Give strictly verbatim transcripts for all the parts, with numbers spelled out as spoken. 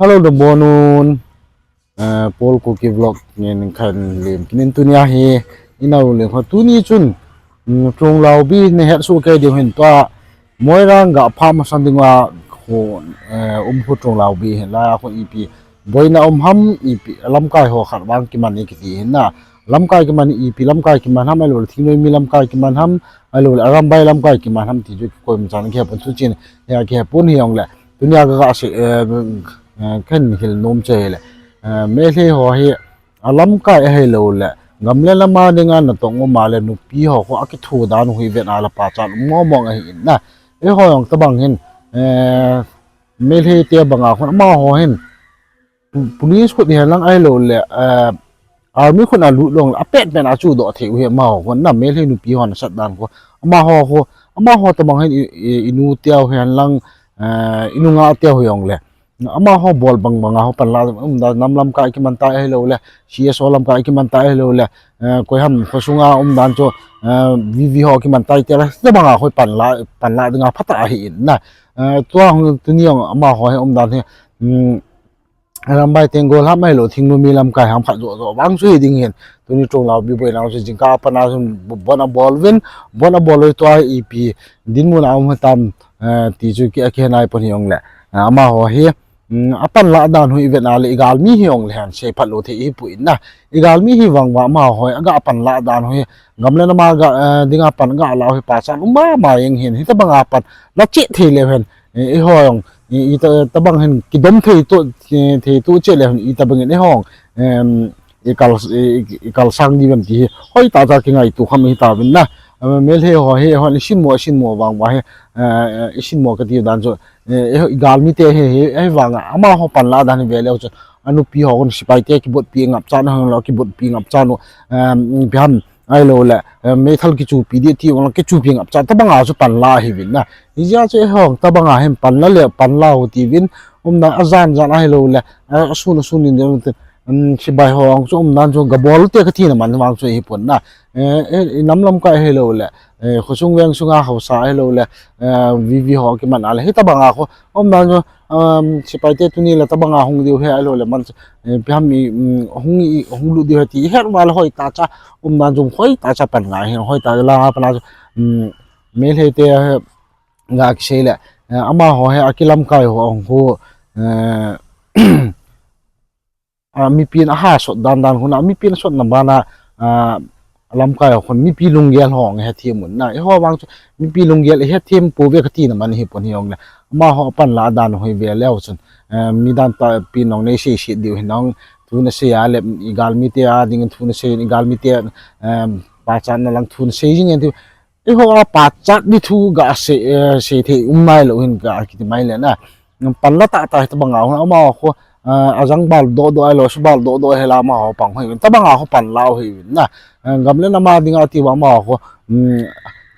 Hello, the bonun. Uh, Paul Kuki vlog ngen khan lim kinin tunia hi inau lim kha tuni chun, mm, Chonglaubi ne het su ke ding hin tua Moirang ga pha ma san ding wa khu, eh, um khu Chonglaubi hin la khu ipi boina um ham ipi lamkai ho khat vang kiman ni kiti hin na. Lamkai kiman ni ipi lamkai kiman ham, ahilou le thingnoi mi lamkai kiman ham, ahilou le arambai lamkai kiman ham ti chu koi ma chan ke pun chu chin ya ke pun hi ong le. Tunia ka ga se, eh, eh, khen hil nom che le. Eh, Meitei ho hi a lamkai ahilou le gam le lama dinga natong um a le nupi ho khu a kithu dan hui vet a la pachat um mo mo ahi in na. Eiho jong tabang hin, eh, Meitei te banga khun amaho hin pu-, police khut hi lang ahilou le, eh, army khut a lut long a pet pen a chu doh thei u hi amaho khun na Meitei nupi ho na sat dan khu. Amaho khu, amaho tabang hin i, i, inu teu hi lang, eh, inu nga teu hi jong le. Amaho bol bang banga ho panla um dan nam lamkai kiman ta ahilou le, C S O lamkai kiman ta ahilou le, eh, koi ham khosunga um dan chu, eh, V V ho kiman ta te la, tabanga khoi panla, panla dinga phatah ahi in na. Eh, tua hung tuni jong amaho hi um dan hi, mm, arambai Tenggol ham ahilou thingnoi mi lamkai ham khat jo jo vang chu hi ding hin. Tuni Chonglaubi boina chu jingkah a pat a chun bu-, bon a bol uvin, bon a bol loi tua ipi dinmun a um hitam, eh, ti chu ki, a kihe nai pon hi ong le. Eh, amaho hi, mm, a panla dan hui vet a le i galmi hi ong le han sei phat lou thei hi pu in na. I galmi hi vang va amaho hi a ga panla dan hui gam le nama ga, eh, dinga pan ga la hui pachat um ma ma jeng hin. Hitabanga pan la che thei le hen. Eh, eiho jong, i, i ta, tabang hin kidom thei to, eh, thei to che le hen, i tabang hin eiho jong, em, i kal, i, i kal sang di vem ti hi. Hoi ta ta ki ngai tu kham hi ta vin na. Eh, Meitei ho hi, ho i sin mo, i sin mo vang va hi, eh, i sin mo ka ti dan chu, eh, i galmi te hi, hi, hi vang a, amaho panla dan hi ve leu chu. Anupi ho khun sipai te kibot pi ngap chan, hang lo kibot pi ngap chan, em, pi ham, ahilou le, eh, meithal kichupi di ti vang kichupi ngap chan, tabanga chu panla hi vin na. Hi jia chu eiho jong tabanga hin panla le, panla u ti vin, um na a jan jan ahilou le, a, a sun a sun in de, um, sipai ho jong chu um dan chu ga bol te ka ti na man vang chu hi pon na. Eh, eh, i nam lamkai ahilou le, eh, khosung veng sunga haosa ahilou le, eh, V V ho kiman a le, hitabanga khu, um dan chu, um, sipai te tuni le tabanga hung diu hi ahilou le man, eh, pi ham i, um, hung i, hung lut diu hi ti, i het va le hoi ta cha, um dan chu hoi ta cha pan ngai hi, hoi ta la pan a chu, um, Meitei te, eh, ga kisei le, eh, amaho hi a kilamkai ho hung khu, eh, a, mipin a ha sot dan dan hun a, mipin a sot na bana, a, lamkai ho khun mipi lunggel ho nge hethem un na. Eiho vang chu mipi lunggel i hethem pou ve ka ti na man hi pon hi ong le. Amaho panla dan hui ve leu chun, eh, mi dan ta pi nong nei sei sei diu hin nong thu na sei a le i galmi te a ding thu na sei i galmi te, eh, pachat na lang thu na sei jing en ti. Eiho a pachat di thu ga sei, eh, sei thei um nai lou hin ga kiti mai le na. Panla ta ta tabanga ho amaho khu, eh, a jang bal do do ahilou, su bal do do hela amaho pang hoi. Tabanga ho panla u hi na. Eh, gam le nama dinga ti va amaho khu, mm,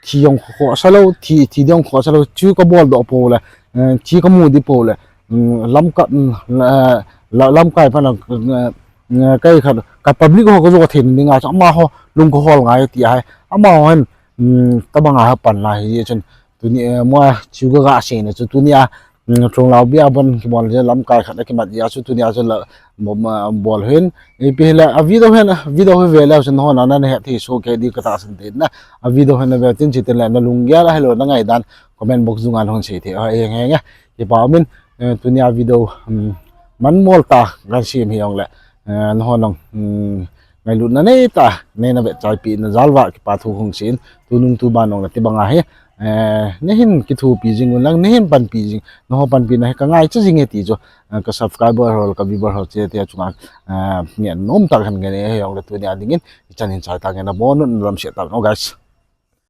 thi jong khu sa lou, thi, thi jong khu sa lou, chu ka bol do pou le, eh, thi ka mu di pou le, mm, lamka, mm, la, la, lamkai pa na, eh, eh, kai khat, ka public ho ka jo thei dinga chu amaho lung ka hol ngai ti a hi. Amaho hin, um, tabanga ha panla hi chun tuni, eh, mo chu ga ga sei na chu tunia, um, Chonglaubi a bon kibol je lamkai khat a kimat ja chu tunia chu la mo ma bol hin. Ipi le a video hin, video hi ve le chun hon ana na het hi so ke di ka ta san te na. A video hin ve tin chi te le na lunggel ahilou na ngai dan comment box dunga hon sei thei. Hoi heng heng e. Kipa min, eh, tunia video, um, man mol ta kan sim hi ong le. Eh, na hon ong, um, ngailutna nei ta, nei na vet chai pi na jal va kipa thu hung sin, tunung tu ban ong na ti banga hi, eh, nei hin kithupi jing un lang, nei hin panpi jing, na ho panpi na hi ka ngai cha jing e ti chu, eh, ka subscriber ho, ka viewer ho che te chunga, eh, ngen nom ta kan ngen e hi ong le tunia dingin, i chan hin chai ta ngen na bon un lam se ta no guys.